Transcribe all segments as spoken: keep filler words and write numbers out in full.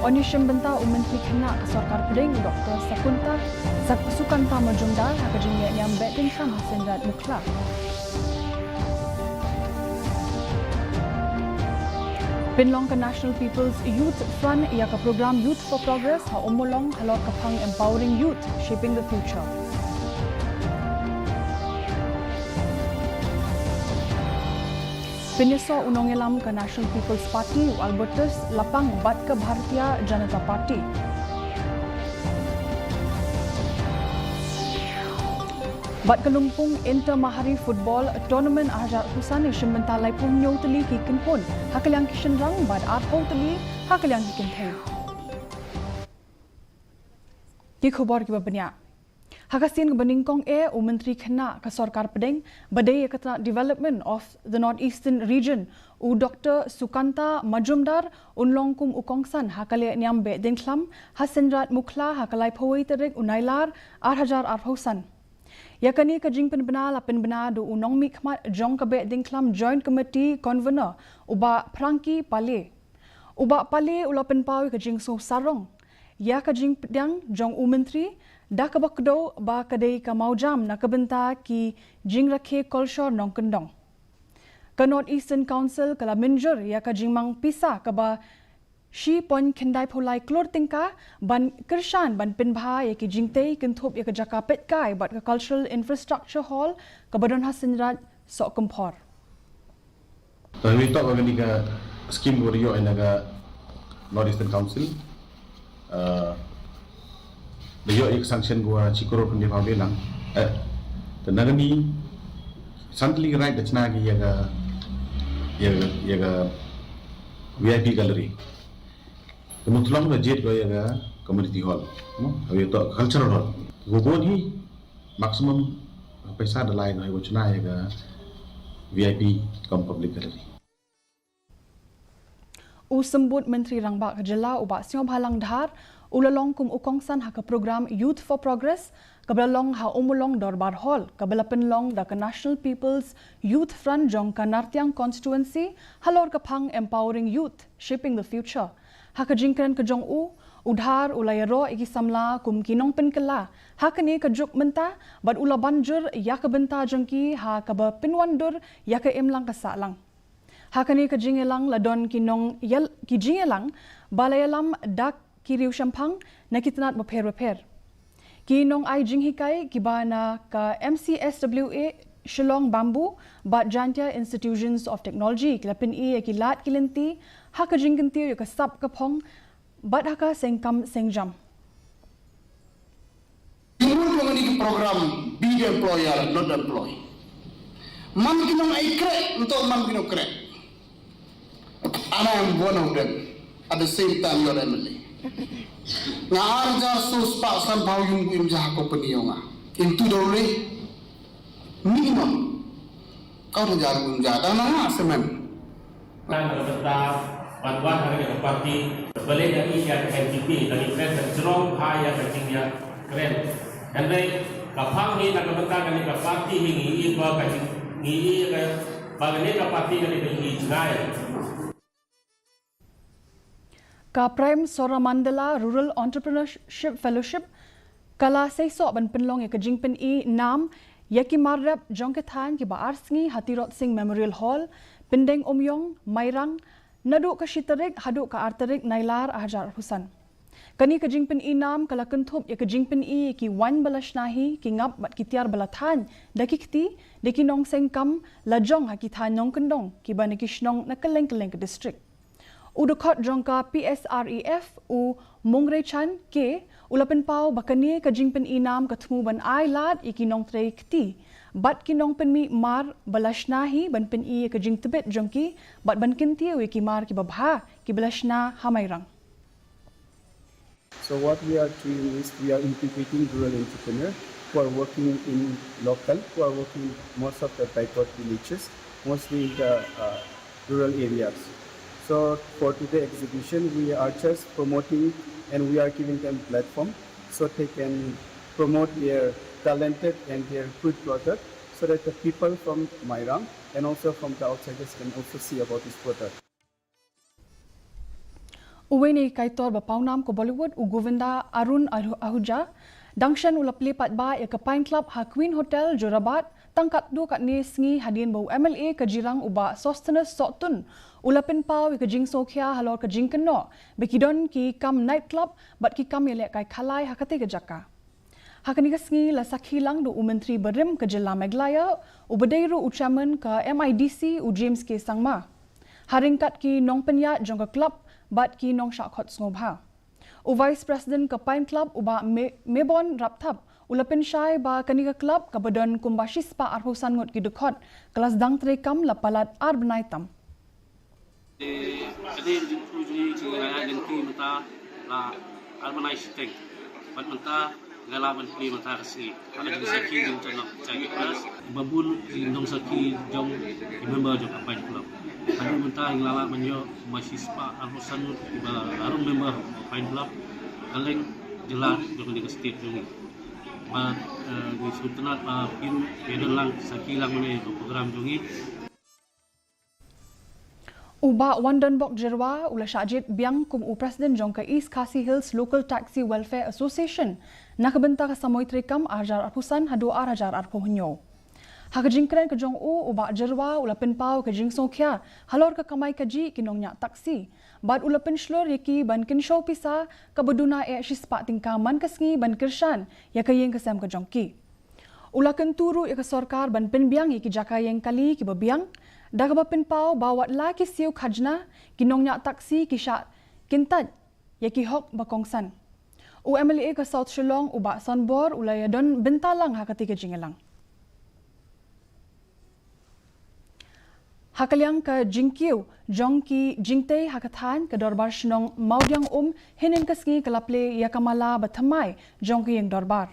Yn ïashim bynta u Myntri Khynnah ka Sorkar Pdeng, Doctor Sakunta, Sak-, Sukanta Majumdar, ha ka jingïaid niam Behdieñkhlam ha Seiñraij Mukhla. Pynlong ka National People's Youth Front ïa ka program Youth for Progress ha Ummulong halor ka phang Empowering Youth, Shaping the Future. Pynïasoh u nongïalam ka National People's Party u Albertus Lapang bad ka Bharatiya Janata Party. Bad ka lympung Inter Mahari Football Tournament arhajar arphew san ïashim bynta laiphew hynñiew tylli ki kynhun ha ka liang ki shynrang bad arphew tylli ha ka liang ki kynthei. Ki khubor kiba bniah. Ha ka sien kaba nyngkong eh, u Myntri Khynnah ka Sorkar Pdeng ba dei ïa ka tnat Development of the North Eastern Region, u Doctor Sukanta Majumdar, un long kum u kongsan ha ka lehniam Behdieñkhlam ha Seiñraij Mukhla ha ka laiphew wei tarik u Nailar arhajar arphew san. Ïa kane ka jingpynbna la pynbna da u nongmihkhmat jong ka Behdieñkhlam Joint Committee Convener, u Bah Frankie Palleh. U Bah Palleh u la pynpaw ïa ka jingsngew sarong ïa ka jingpdiang jong u Myntri da kaba kdew ba ka dei ka mawjam na ka bynta ki jingrakhe kolshor nongkyndong. Ka North Eastern Council ka la mynjur ïa ka jingmang pisa kaba shi point khyndaiphew lai klur tyngka ban kyrshan ban pynbha ïa ki jingtei kynthup ïa ka jaka peitkai bad ka Cultural Infrastructure Hall kaba don ha Seiñraij Sohkymphor. Te ïa tok kane ka skim ba ïoh na ka North Eastern Council. Eh, da ïoh ïa ka sanction ka shi klur khyndaiphew lai lang. Eh, te na kane san tylli ki raid da chna ki ïa ka, ïa ka, ïa ka V I P gallery. Ka muthlong da jied ko ïa ka community hall. No? Ïa ka cultural hall. Ko bun hi maximum pisa da lai ko ïa ka chna ïa ka V I P cum public gallery. U Symbud Myntri Rangbah ka Jylla u Bah Sniawbhalang Dhar u la long kum u kongsan ha ka program Youth for Progress kaba la long ha Ummulong Dorbar Hall, kaba la pynlong da ka National People's Youth Front jong ka Nartiang Constituency halor ka phang Empowering Youth, Shaping the Future. Ha ka jingkren ka jong u, u Dhar u la ïaroh ïa ki samla kum ki nongpynkylla ha kane ka juk mynta bad u la ban jur ïa ka bynta jong ki ha kaba pynwandur ïa ka imlang ka sahlang. Ha kane ka jingïalang la don ki nong ïal-, ki jingïalang ba la ïalam da ki riewshemphang na ki tnat bapher bapher. Ki nongai jinghikai kiba na ka M C S W A Shillong Bamboo bad Jaintia Institutions of Technology ki la pyni ïa ki lad ki lynti ha ka jingkyntiew ïa ka sap ka phong bad ha ka seng kam seng jam. Ki mut ba ngi ki program be the employer, not the employee. Man ki nong ai kreh, nto man ki nong kreh. And I am one of them. At the same time, you're M L A. Nga ar hajar saw spah sanphew yung im ja ha company yong nga. Into the minimum. Kau da jar yung ja, dang na nga semen. Kan ka bynta ban wan ha kane ka parti, balei ka i ïa ka N P P, ka i kren ka jrong ha ïa ka jingïakren. Hynrei ka phang hi na ka bynta kane ka parti hi ngi i ba ka jing, ngi i ïa ka, ba kane ka parti kane ka i jngai. Ka Prime Soramandala Rural Entrepreneurship Fellowship ka la seisoh ban pynlong ïa ka jingpyni nam ïa ki mar rep jong ki thaiñ kiba ar sngi ha Tirot Sing Memorial Hall, Pyndengumiong, Mairang, naduh ka shi tarik haduh ka ar tarik Nailar arhajar arphew san. Kane ka jingpyni nam ka la kynthup ïa ka jingpyni ïa ki waiñ ba la shna hi, ki ngap bad ki tiar ba la thaiñ da ki kti da ki nongseng kam lajong ha ki thaiñ nongkyndong kiba na ki shnong na kylleng kylleng ka district. U dkhot jong ka P S R E F, u Mongreichan K, u la pynpaw ba kane ka jingpyni nam ka thmu ban ai lad ïa ki nongtrei kti bad ki nongpynmih mar ba la shna hi ban pyni ïa ka jingtbit jong ki bad ban kyntiew ïa ki mar kiba bha kiba la shna ha Mairang. So what we are doing is we are incubating rural entrepreneurs who are working in local, who are working most of the backward villages, mostly in the uh, rural areas. So for today exhibition, we are just promoting and we are giving them platform so they can promote their talented and their good product so that the people from Mairang and also from the outsiders can also see about this product. Uwei na ki kaitor ba pawnam ka Bollywood, u Govinda Arun Ahu- Ahuja, dang shen u la plie paidbah ïa ka Pine Club ha Queen Hotel, Jorabat, tang katto katne sngi hadien ba u M L A ka Jirang u Bah Sosthenes Sohtun u la pynpaw ïa ka jingsngewkhia halor ka jingkynnoh ba ki don ki kam night club bad ki kam ïalehkai khalai ha katei ka jaka. Ha kane ka sngi la sakhi lang da u Myntri barim ka jylla Meghalaya, u ba dei ruh u Chairman ka M I D C, u James K Sangma, ha ryngkat ki nongpynïaid jong ka club bad ki nongshah khot sngewbha. U Vice President ka Pine Club, u Bah Me- Mebon Rapthap, u la pynshai ba kane ka club, kaba don kumba shispah arphew san ngut ki dkhot, ka la sdang treikam la palat ar bnai tam. Te ka dei ka jingthmu jong ngi, ka jingïaleh jong ngi mynta la ar bnai shiteng. Bad mynta nga lah ban plie mynta ka sngi ha ka jingsakhi jong ka nong, jong ki press, ba bun ki nongsakhi jong ki member jong ka Pine Club. Haduh mynta ngi la lah ban ïoh ba shispah arphew san ngut kiba la rung member Pine Club, kylleng jylla jong kane ka state jong ngi. Bad, eh, ngi sngewtynnat ba phi ruh phi don lang, sakhi lang mynne ka program jong ngi. U Bah Wandonbok Jyrwa u la shah jied biang kum u President jong ka East Khasi Hills Local Taxi Welfare Association na ka bynta ka samoi treikam ar hajar arphew san haduh ar hajar arphew hynñiew. Ha ka jingkren ka jong u, u Bah Jyrwa u la pynpaw ka jingsngewkhia halor ka kamai kajih ki nongñiah taxi bad u la pynshlur ïa ki ban kynshew pisa kaba duna eh shispah tyngka man ka sngi ban kyrshan ïa ka ïing ka sem ka jong ki. U la kyntu ruh ïa ka sorkar ban pynbiang ïa ki jaka ïeng kali kiba biang, da kaba pynpaw ba wat la ki siew khajna, ki nongñiah taxi ki shah kyntait ïa ki hok ba kongsan. U M L A ka South Shillong, u Bah Sonbor, u la ïadon bynta lang ha katei ka jingïalang. Ha ka liang ka jingkiew jong ki jingtei ha ka thaiñ, ka Dorbar Shnong Mawdiangum hynnin ka sngi ka la plie ïa ka mala ba thymmai jong ka ïing dorbar.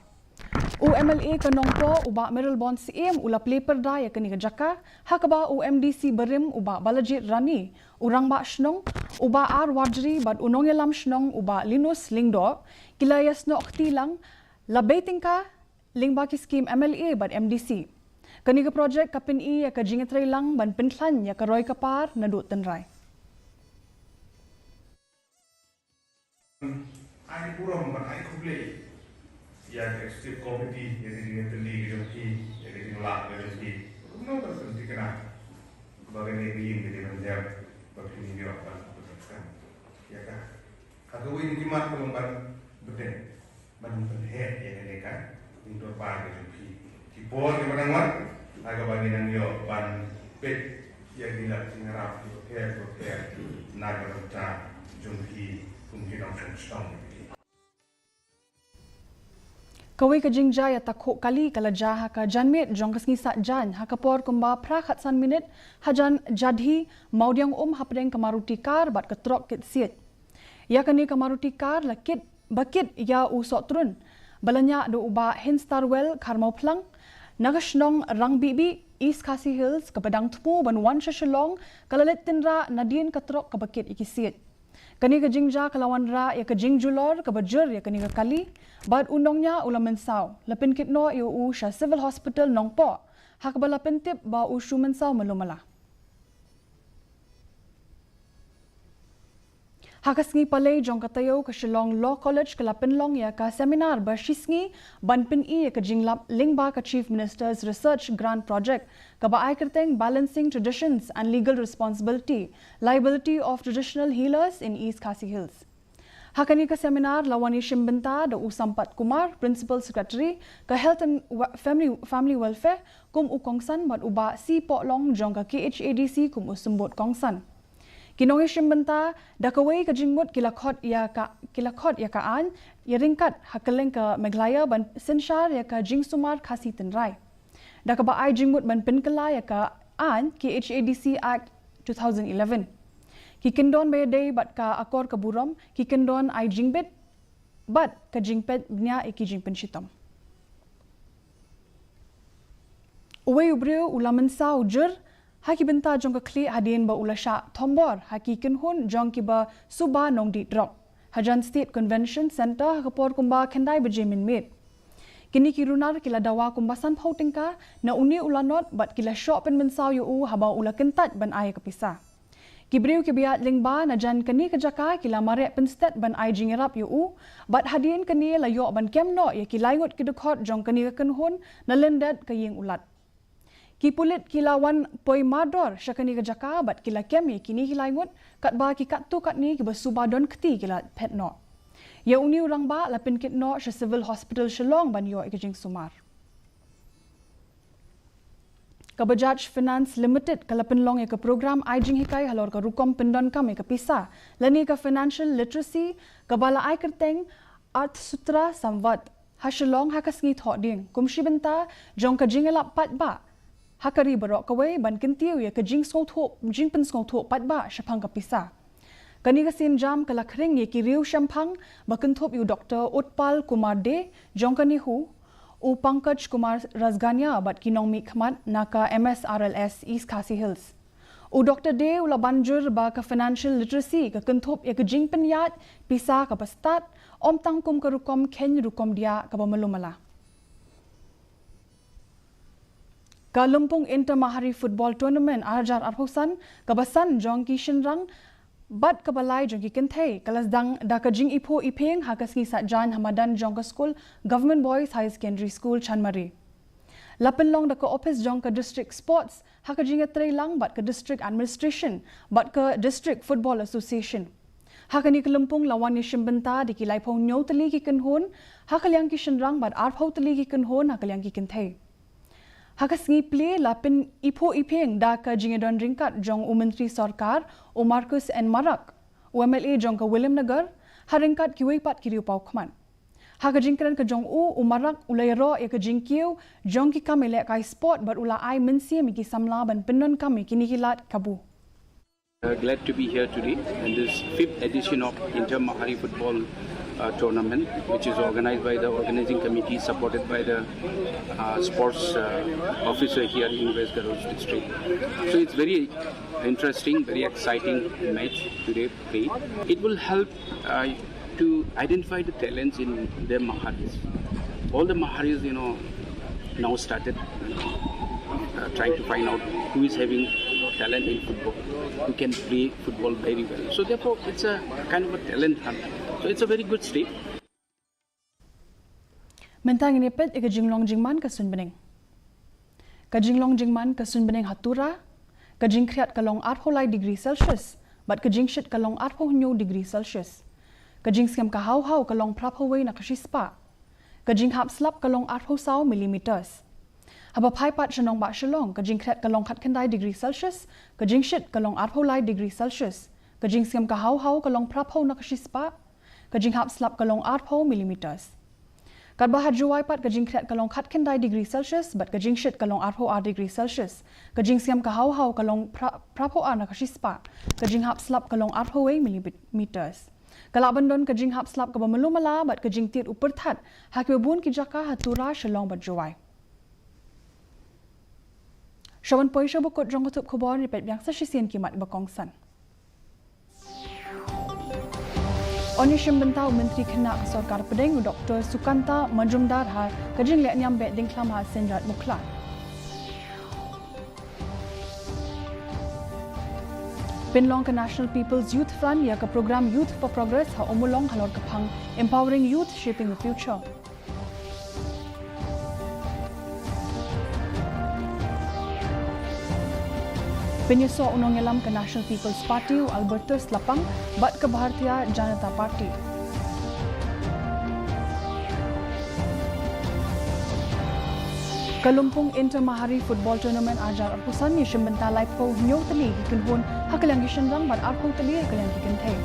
U M L A ka Nongpoh, u Bah Mayralborn Syiem, u la plie pyrda ïa kane ka jaka, ha kaba u M D C barim, u Bah Balajied Rani, u Rangbah Shnong, u Bah R Warjri bad u nongïalam shnong, u Bah Linus Lyngdoh, ki la ïasnoh kti lang, la bei tyngka lyngba ki skim M L A bad M D C. Kane ka projek ka pyni ïa ka jingïatreilang ban pynkhlaiñ ïa ka roi ka par naduh tynrai. Ai burom bad ai khublei ïa ka executive committee, ïa ka jingïatylli ka jong ki, ïa ka jinglah ka jong ki. Kumno ban pynthikna ba kane ka ïing ka dei ban dep, ba phin ïoh ban pynskhem ïa ka. Ha kawei na ki mat ka long ban bteng, ban pynheh ïa kane ka ïing dorbar ka jong phi. Ki por kiba nang wan, ha kaba ngin nang ïoh ban peit ïa ki lad jingïarap kiba pher kiba pher na ka bynta jong phi kum ki nongshong shnong. Kawei ka jingjia ïatakhuh kali ka la jia ha ka janmiet jong ka sngi Saitjaiñ ha ka por kumba phra khatsan minit hajan Jadhi, Mawdiangum, hapdeng ka Maruti car bad ka trok kit siej. Ïa kane ka Maruti car la kit, ba kit ïa u Sohtrun, ba la ñiah da u Bah Hinstarwell Kharmawphlang, na ka shnong Rangbihbih, East Khasi Hills, kaba dang thmu ban wan sha Shillong, ka la leit tynrah nadien ka trok kaba kit ïa ki siej. Kane ka jingjia ka la wanrah ïa ka jingjulor kaba jur ïa kane ka kali, bad u nongñiah u la mynsaw, la pynkit noh ïa u sha Civil Hospital Nongpoh, ha kaba la pyntip ba u shu mynsaw malu mala. Ha ka sngi Palei jong ka taïew, ka Shillong Law College ka la pynlong ïa ka seminar ba shisngi ban pyni ïa ka jinglap lyngba ka Chief Minister's Research Grant Project, kaba ai kyrteng Balancing Traditions and Legal Responsibility, Liability of Traditional Healers in East Khasi Hills. Ha kane ka seminar la wan ïashim bynta da u Sampat Kumar, Principal Secretary ka Health and Wa- Family, Family Welfare, kum u kongsan, bad u Bah C Pohlong jong ka K H A D C kum u symbud kongsan. Ki nongïashim bynta da kawei ka jingmut ki la khot ïa ka, ki la khot ïa ka aiñ ïaryngkat ha kylleng ka Meghalaya ban synshar ïa ka jingsumar Khasi tynrai, da kaba ai jingmut ban pynkylla ïa ka aiñ K H A D C Act two thousand eleven. Ki kyndon ba ïadei bad ka akor ka burom, ki kyndon ai jingbit bad ka jingpeit bniah ïa ki jingpynshitom. Uwei u briew u la mynsaw jur ha ki bynta jong ka khlieh hadien ba u la shah thombor ha ki kynhun jong kiba suba nongdih drok hajan State Convention Centre ha ka por kumba khyndai baje mynmiet. Kine ki runar ki la dawa kumba sanphew tyngka na une u lanot bad ki la shoh pynmynsaw ïa u haba u la kyntait ban ai ka pisa. Ki briew kiba ïaid lyngba na jan kane ka jaka ki la mareh pynstet ban ai jingïarap ïa u, bad hadien kane la ïoh ban kem noh ïa ki lai ngut ki dkhot jong kane ka kynhun na lyndet ka ïing u Lat. Ki pulit ki la wan poi mardor sha kane ka jaka bad ki la kem ïa kine ki lai ngut, katba ki katto katne kiba suba don kti ki la phet noh. Ïa une u rangbah la pynkit noh sha Civil Hospital Shillong ban ïoh ïa ka jingsumar. Ka Bajaj Finance Limited ka la pynlong ïa ka program ai jinghikai halor ka rukom pyndonkam ïa ka pisa lane ka financial literacy, kaba la ai kyrteng Arthsutra Samvad ha Shillong ha ka sngi Thohdieng, kum shi bynta jong ka jingïalap paidbah ha ka ri baroh kawei ban kyntiew ïa ka jingsngewthuh, jingpynsngewthuh paidbah shaphang ka pisa. Kane ka sienjam ka la khring ïa ki riew shemphang, ba kynthup ïa u Doktor Utpal Kumar Dey jong ka NEHU, u Pankaj Kumar Rasgania bad ki nongmihkhmat na ka M S R L S East Khasi Hills. U Doktor Dey u la ban jur ba ka financial literacy ka kynthup ïa ka jingpynïaid pisa kaba stad, ym tang kum ka rukom kheiñ rukom diah kaba malu mala. Ka Lympung Inter Mahari Football Tournament ar hajar arphew san, kaba san jong ki shynrang bad kaba lai jong ki kynthei, ka la sdang da ka jingiphuh iphieng ha ka sngi Saitjaiñ ha madan jong ka skul Government Boys Higher Secondary School Chanmari. La pynlong da ka ophis jong ka District Sports ha ka jingïatreilang bad ka District Administration bad ka District Football Association. Ha kane ka lympung la wan ïashim bynta da ki laiphew hynñiew tylli ki kynhun ha ka liang ki shynrang bad arphew tylli ki kynhun ha ka liang ki kynthei. Ha ka sngi plie la pyniphuh iphieng da ka jingïadon ryngkat jong u Myntri Sorkar, u Marcuise N Marak, u M L A jong ka Williamnagar, ha ryngkat kiwei pat ki riew paw khmat. Ha ka jingkren ka jong u, u Marak u la ïaroh ïa ka jingkiew jong ki kam ïalehkai sport bad u la ai mynsiem ïa ki samla ban pyndonkam ïa kine ki lad kabu. Uh, glad to be here today in this fifth edition of Inter Mahari Football uh, Tournament, which is organized by the organizing committee, supported by the uh, sports uh, officer here in West Garo Hills District. So it's very interesting, very exciting match today played. It will help uh, to identify the talents in the Maharis. All the Maharis, you know, now started, you know, uh, trying to find out who is having, you know, talent in football, who can play football very well. So therefore, it's a kind of a talent hunt. So it's a very good step. Mynta ngin ïa peit ïa ka jinglong jingman ka suiñbneng. Ka jinglong jingman ka suiñbneng ha Tura, ka jingkhriat ka long arphew lai degree Celsius, bad ka jingshit ka long arphew hynñiew degree Celsius. Ka jingsngem ka haw haw ka long phraphew wei na ka shispah. Ka jinghap slap ka long arphew saw millimeters. Haba phai pat sha nongbah Shillong, ka jingkhriat ka long khatkhyndai degree Celsius, ka jingshit ka long arphew lai degree Celsius. Ka jingsngem ka haw haw ka long phraphew na ka shispah. Ka jinghap slap ka long arphew millimeters. Katba ha Jowai pat ka jingkhriat ka long khatkhyndai degree Celsius, bad ka jingshit ka long arphew ar degree Celsius. Ka jingsngem ka haw haw ka long phra-, phraphew ar na ka shispah. Ka jinghap slap ka long arphew wei millimeters. Ka lah ban don ka jinghap slap kaba malu mala bad ka jingtied u pyrthat ha kiba bun ki jaka ha Tura, Shillong bad Jowai. Sha ban poi sha ba kut jong ka thup khubor, ïa peit biang sa shisien ki mat ba kongsan. Yn ïashim bynta u Myntri Khynnah ka Sorkar Pdeng u Doktor Sukanta Majumdar ha ka jinglehniam beh diengkhlam ha Seiñraij Mukhla. Pynlong ka National People's Youth Front ïa ka program Youth for Progress ha Ummulong halor ka phang Empowering Youth, Shaping the Future. Pynïasoh u nongïalam ka National People's Party u Albertus Lapang bad ka Bharatiya Janata Party. Ka Lympung Inter Mahari Football Tournament ar hajar arphew san ïashim bynta laiphew hynñiew tylli ki kynhun ha ka liang ki shynrang bad arphew tylli ha ka liang ki kynthei.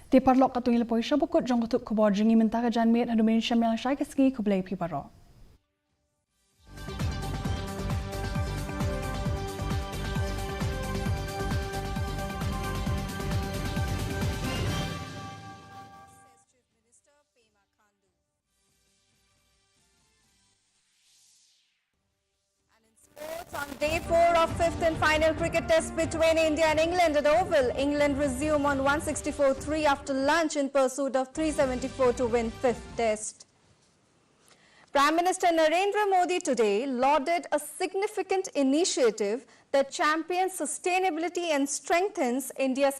Te paralok, katto ngi la poi sha ba kut jong ka thup khubor jong ngi mynta ka janmiet. Haduh mynshwa, ïa shai ka sngi, khublei phi baroh. And in sports, on day four of fifth and final cricket test between India and England at Oval, England resume on one sixty-four three after lunch in pursuit of three seventy-four to win fifth test. Prime Minister Narendra Modi today lauded a significant initiative that champions sustainability and strengthens India's